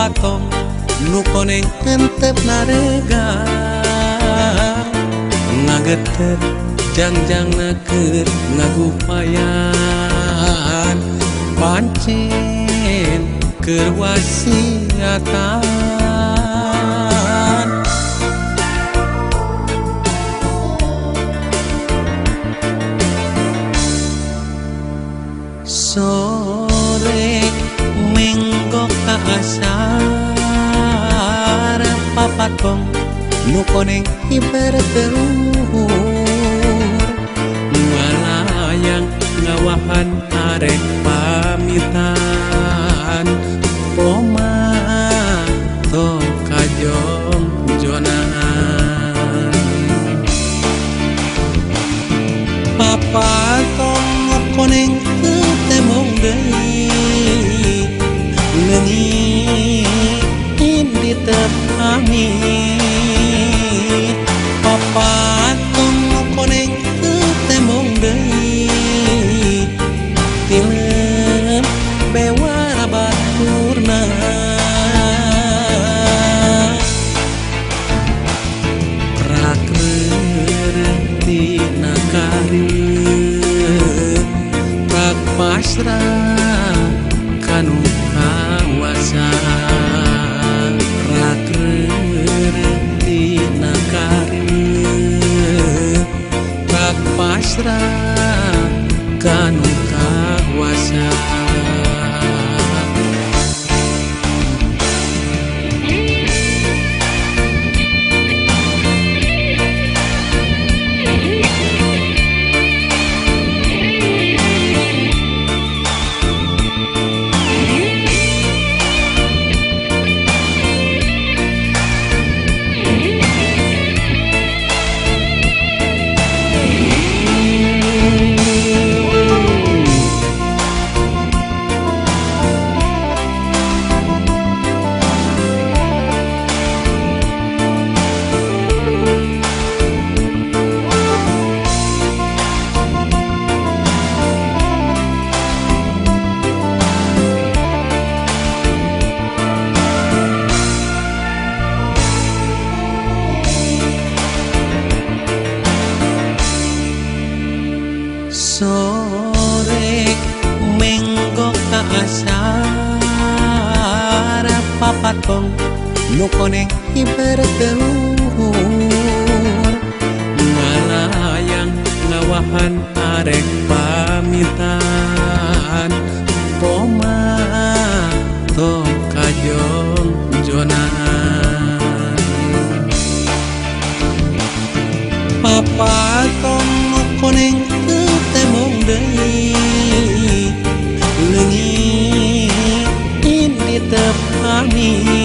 Papatong nu koneng hentep naregang ngageter jangjang keur ngagupayan pancen keur wasiatan. Sore menggok ka asar papatong nu koneng hiber teu luhur ngalayang ngawahan arek pamitan poma tong kajong-jonan. Papatong nu koneng teu temong deui leungit indi teu pamit. Papatong nu koneng teu temong deui tilem bewara baturna. Prak reureuh tina kareut prak pasrah kanu kawasa. Prak reureuh tina kareut prak pasrah kanu kawasa. Sore menggok ka asar papatong nu koneng hiber teu luhur ngalayang ngawahan arek pamitan poma tong kajong-jonan. Papatong nu koneng teu temong deui leungit indi teu pamit.